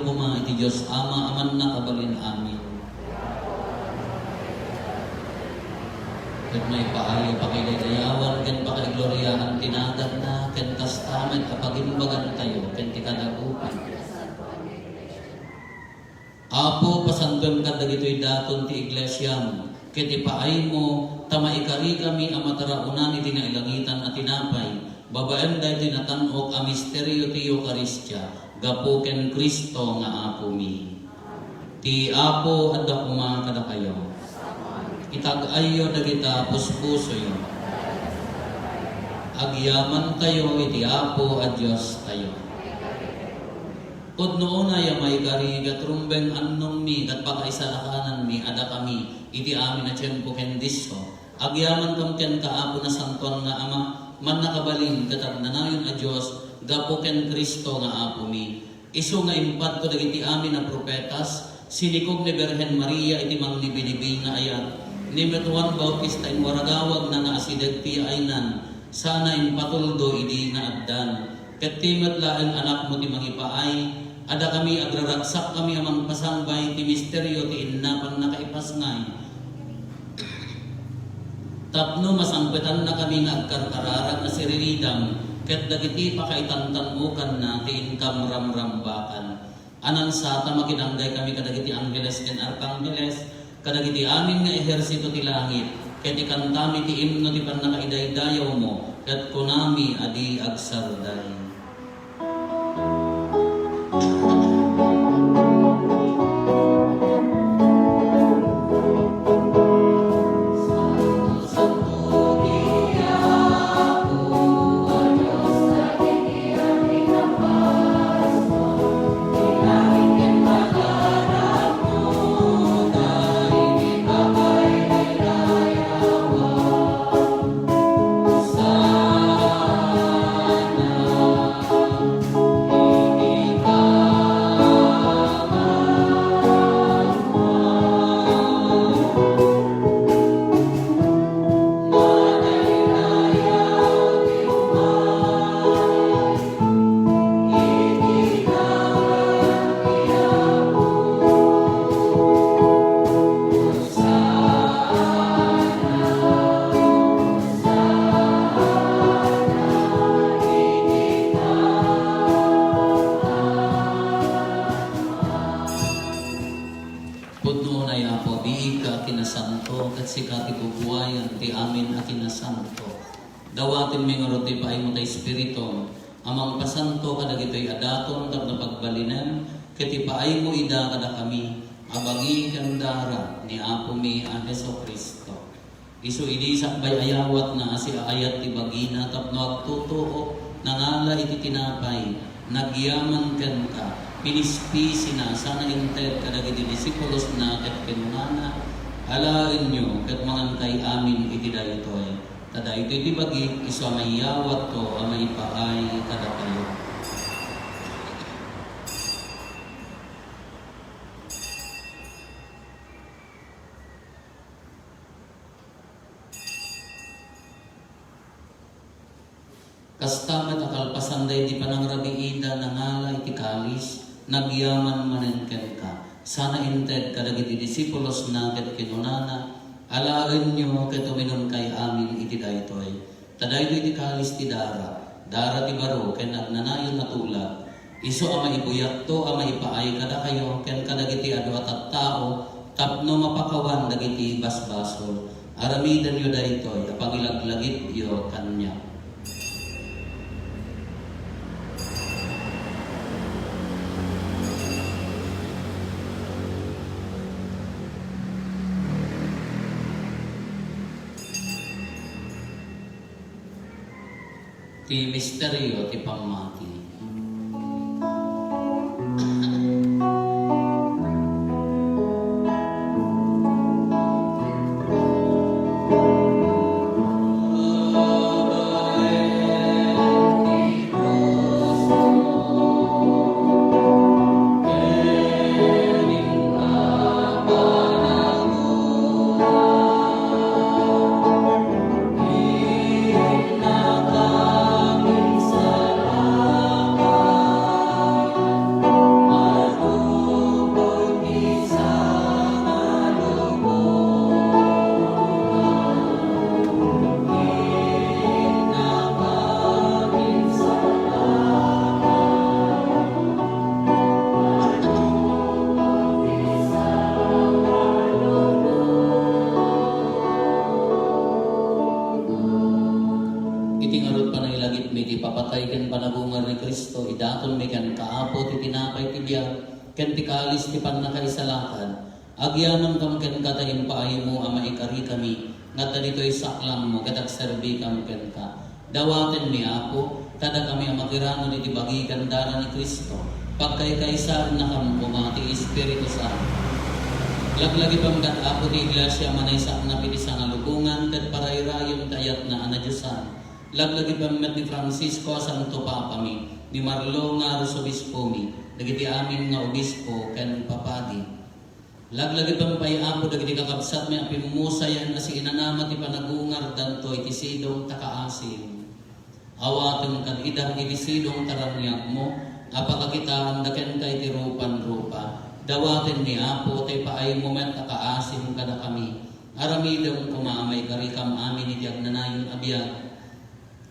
koma iti Dios Ama a mannakabalin amin. Ket maipaay a pakidaydayawan ken pakaigloriaan ti naganna, ken kasta met a pagimbagantayo ken ti kadagupan. Apo, pasantoem kadagitoy daton ti iglesiam, ket ipaaymo ta maikarikami a mataraonan iti nailangitan a tinapay, babaen daytoy natan-ok a misterio ti Eukaristia, gapu ken Cristo nga Apomi. Ti Apo adda koma kadakayo. Itag-ayyo dagita puspusoyo. Agyamantayo iti Apo a Diostayo. Pudno unay a maikari ket rumbeng annongmi ket pakaisalakananmi a dakami iti amin a tiempo ken disso. Agyamantam kenka, Apo, Nasantoan nga Ama, mannakabalin ket agnanayon a Dios, gapu ken Cristo nga Apomi. Isu nga impadto dagiti amin a profetas, sinikog ni Birhen Maria iti mangnibinibi nga ayat, ni met Juan Bautista inwaragawagna nga asideg ti yaaynan, sana impatuldo idi nga addan. Ket ti met laeng Anakmo ti mangipaay, a dakami agraragsakkami a mangpasangbay ti misterio ti inna pannakaipasngay. Tapno masangpetannakami nga agkarkararag a siriridam ket dagiti pakaitantan-okanna ti inkam ramrambakan. Anansa ta makidanggay kami kadagiti angheles ken arkangheles, kadagiti amin nga ehersito ti langit, ket ikantami ti imno ti pannakaidaydayawmo, ket kunami a di agsarday. Pudno unay, Apo, biigka a kinasanto, ket sika ti bubuayan ti amin a kinasanto. Dawatenmi ngarud ti ipaaymo ti Espiritum a mangpasanto kadagitoy a daton tapno pagbalinem, ket ipaaymo ida kadakami a bagi ken dara ni Apomi a Jesu-Cristo. Isu idi sakbay ayawatna a siaayat ti bagina tapno agtutuok, nangala iti tinapay, nagyaman kenka, pinispisina, sana inted kadagiti disipulosna ket kinunana, "Alaenyo ket mangankay amin iti daytoy. Ta daytoy ti bagik, isu a maiyawatko a maipaay kadakayo." Kasta met a kalpasan daydi panangrabiida, nangala iti kalis, nagyaman manen kenka. Sana inted kadagiti disipulosna ket kinunana, "Alaenyo ket uminumkay amin iti daytoy. Ta daytoy ti kalis ti dara, dara ti baro ken agnanayon a tulag. Isu a maibuyatto a maipaay kadakayo ken kadagiti adu a tattao tapno mapakawan dagiti basbasol. Aramidenyo daytoy a pangilaglagipyo kaniak." Ti misterio ti pammati. iti biag, ken ti kalis ti pannakaisalakan. Agyamankam kenka ta impaaymo a maikarikami, nga ta ditoy saklangmo ket agserbikam kenka. Dawatenmi, Apo, ta dakami a makiramid iti bagi ken dara ni Cristo, pagkaykaysaennakam koma ti Espiritu Santo. Laglagipem ket, Apo, ti Iglesia a manaysaknap iti sangalubongan ket parayrayem ti ayatna a nadiosan. Laglagipem met ni Francisco a Santo Papami, ni Marlo nga Arsobispomi, dagiti amin nga obispo ken papadi. Laglagipem pay, Apo, dagiti kakabsatmi a pimmusayen a siinanama ti panagungardanto iti sidong ta kaasim. Awatem kad ida iti sidong ta raniagmo a pakakitaanda kenka iti rupan-rupa. Dawatenmi, Apo, ta ipaaymo met a kaasim kadakami. Aramidem koma a maikarikam amin iti agnanayon a biag.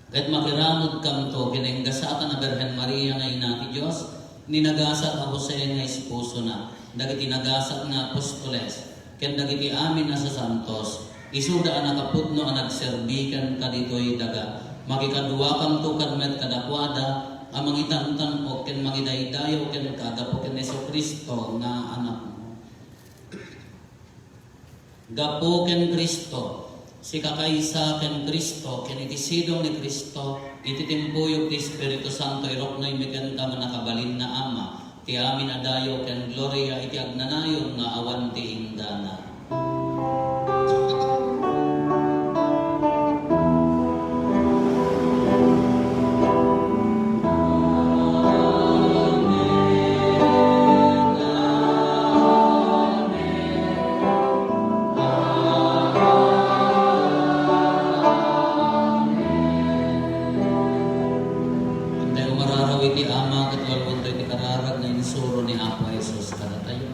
Ket makiramedkamto ken nagasatan a Birhen Maria nga Ina ti Dios, ni nagasat a Jose nga esposona, dagiti nagasat nga apostoles, ken dagiti amin a sasantos, isuda a nakapudno a nagserbi kenka ditoy daga. Makikaduakamto kad met kadakuada a mangitantan-ok ken mangidaydayaw kenka gapu ken Jesu-Cristo nga Anakmo. Gapu ken Cristo, sikakaysa ken Cristo, ken iti sidong ni Cristo, iti timpuyog ti Espiritu Santo, iruknoymi kenka, Mannakabalin a Ama, ti amin a dayaw ken gloria iti agnanayon nga awan ti inggana. Intayo mararaw iti Ama ket walwento iti kararag nga insuro ni Apo Jesus kadatayo.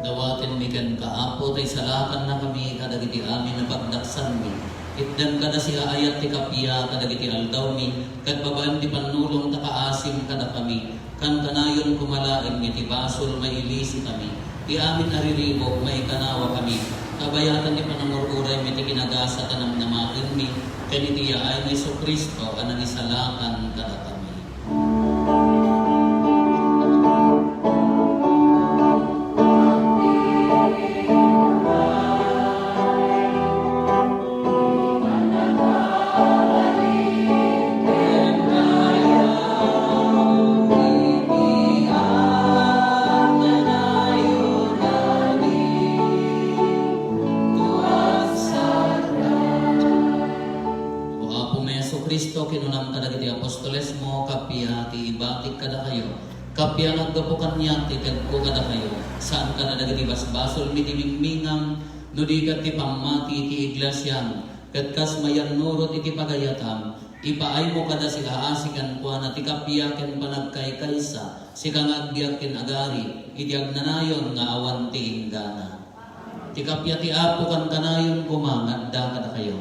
Dawatenmi kenka, Apo, ta isalakannakami kadagiti amin a pagdaksanmi. Itdem kada siaayat ti kappia kadagiti aldawmi, ket babaen ti pannulong ta kaasim kadakami. Kankanayon koma laeng iti basol, mailisikami. Ti amin a riribuk, maikanawakami. Kabayatan ti panangur-uraymi ti kinagasat a namnamaenmi, ken iti yaay ni Jesu-Cristo a nangisalakan kadakami. kinunam kadagiti apostolesmo, kappia ti ibatik kadakayo, kappia nga aggapu kaniak ti tedko kadakayo, saan kadagiti basbasolmi ti mingmingang, no di ket ti pammati ti iglesiam, ket kas mayannurot iti pagayatam, ipaaymo kada siaasi kenkuana ti kappia ken panagkaykaysa, sika nga agbiag ken agari iti agnanayon nga awan ti inggana. Ti kappia ti Apo kankanayon koma nga adda kadakayo.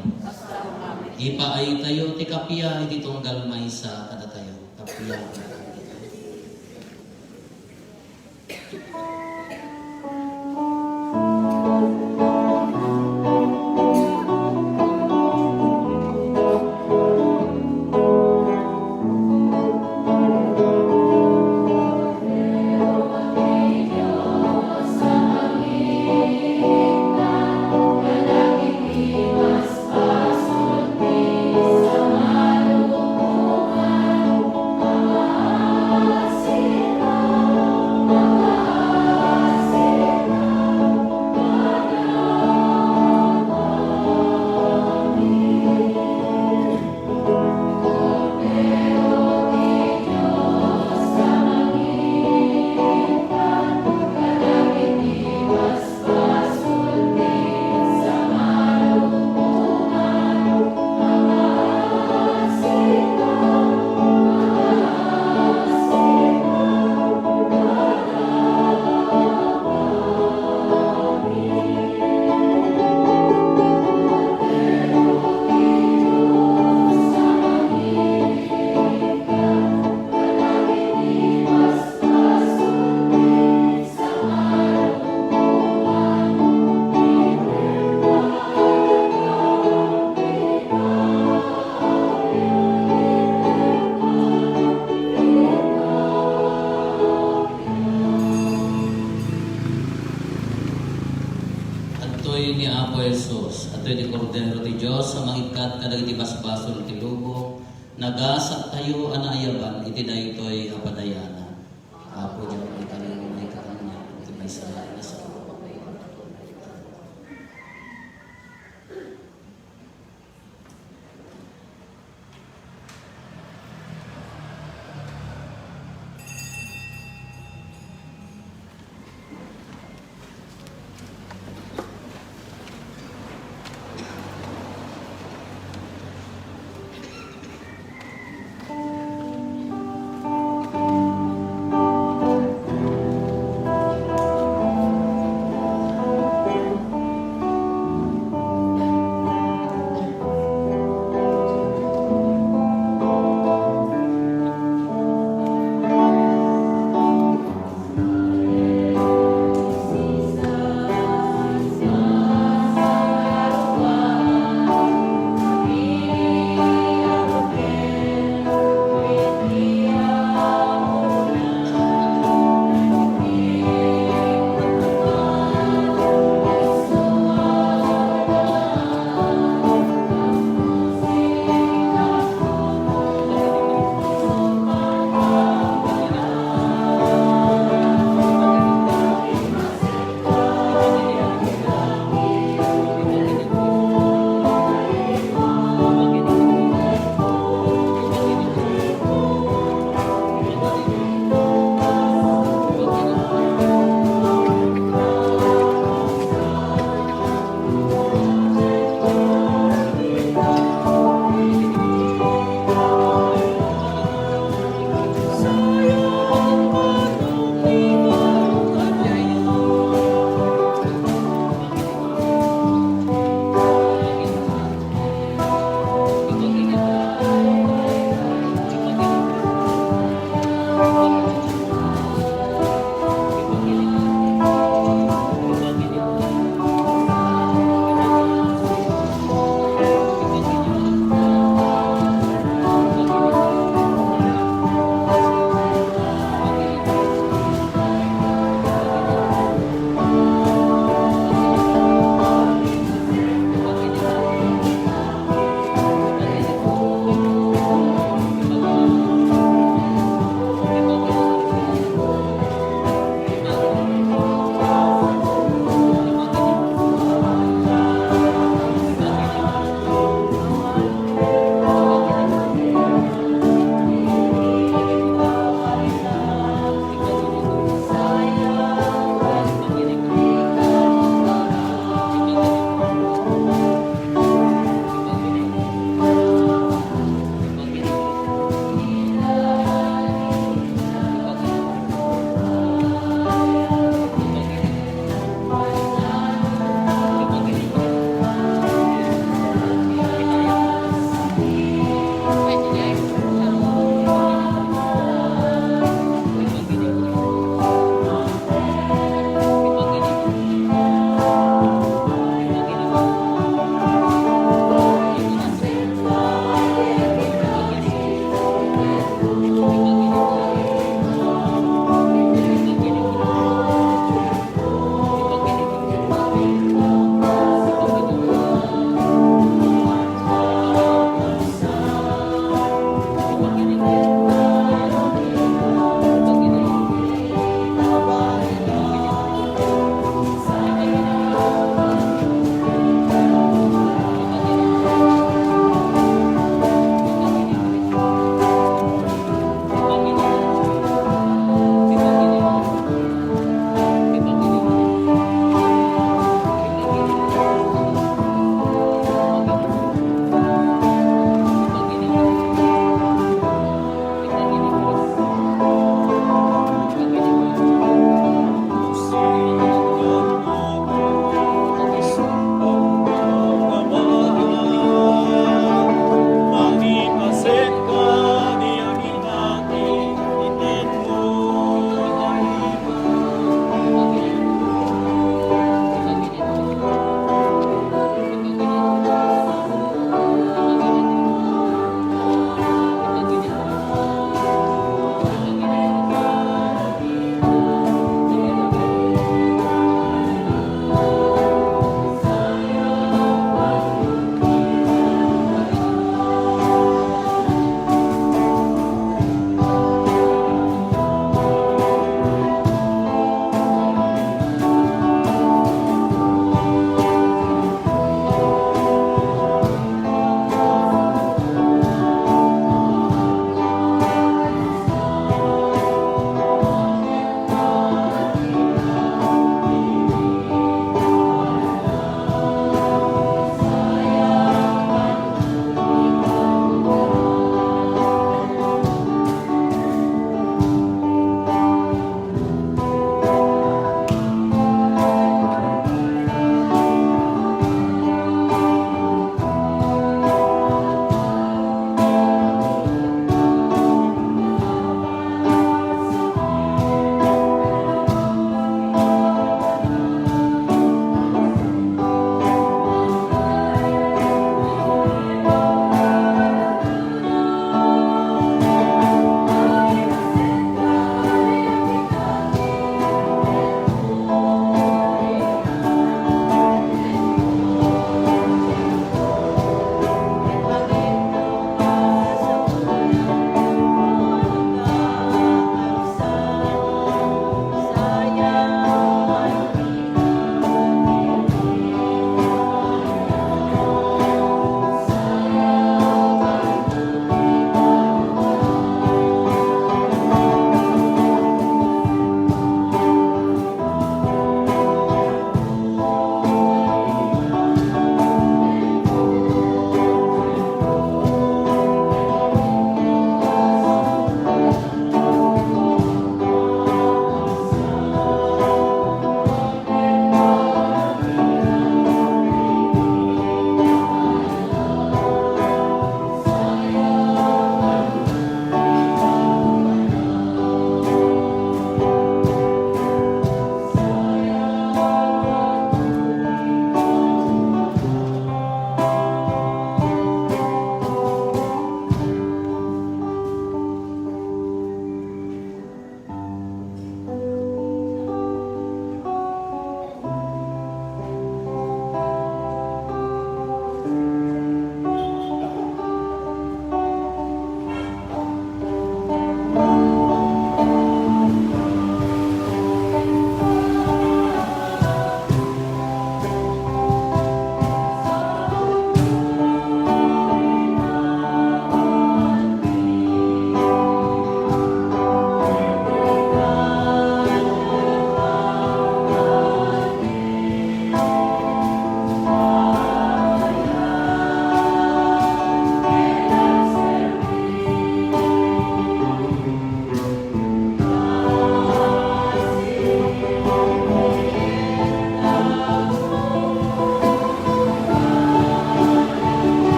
Ipaaytayo ti kappia iti tunggal maysa kadatayo. Kappia. Adtoy ni Apo Jesus, adtoy ti Kordero ti Dios a mangikkat kadagiti basbasol ti lubong, nagasattayo a naayaban iti daytoy a padayanan. Apo, diak maikari nga maikkan kaniak ti maysa laeng a sao.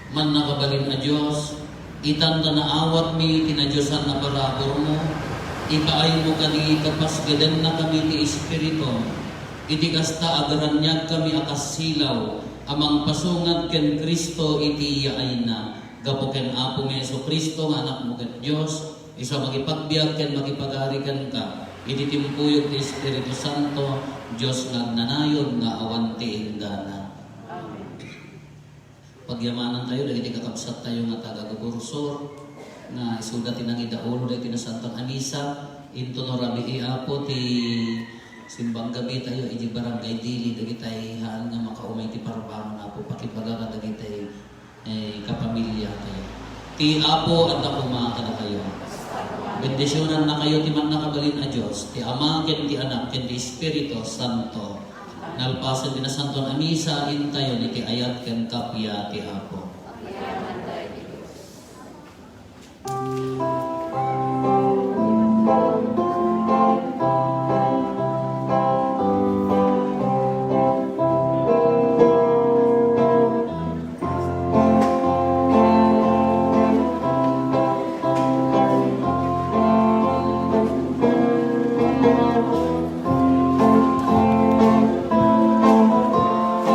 Mannakabalin a Dios, itan ta naawatmi ti nadiosan a paraburmo, ipaaymo kadi ta pasgadennakami ti Espiritum, iti kasta, agraniagkami a kas silaw a mangpasungat ken Cristo iti yaayna. Gapu ken Apomi Jesu-Cristo nga Anakmo ket Dios, isu a makipagbiag ken makipagari kenka iti timpuyog ti Espiritu Santo, Dios nga agnanayon nga awan ti inggana. Pagyamanantayo dagiti kakabsattayo nga taga Gubursor, nga isuda ti nangidaulo dagiti Nasanton a Misa. Inton no rabii, Apo, ti simbang gabitayo idiay Barangay Dili, dagitay haan nga makaumay ti parbangon, Apo, pakibaga kadagitay, eh, kapamiliatayo. Ti Apo adda koma kadakayo. Bendisionannakayo ti mannakabalin a Dios, ti Ama, ken ti Anak, ken ti Espiritu Santo. Nalpasen ti Nasanton a Misa, intayon iti ayat ken kappia ti Apo.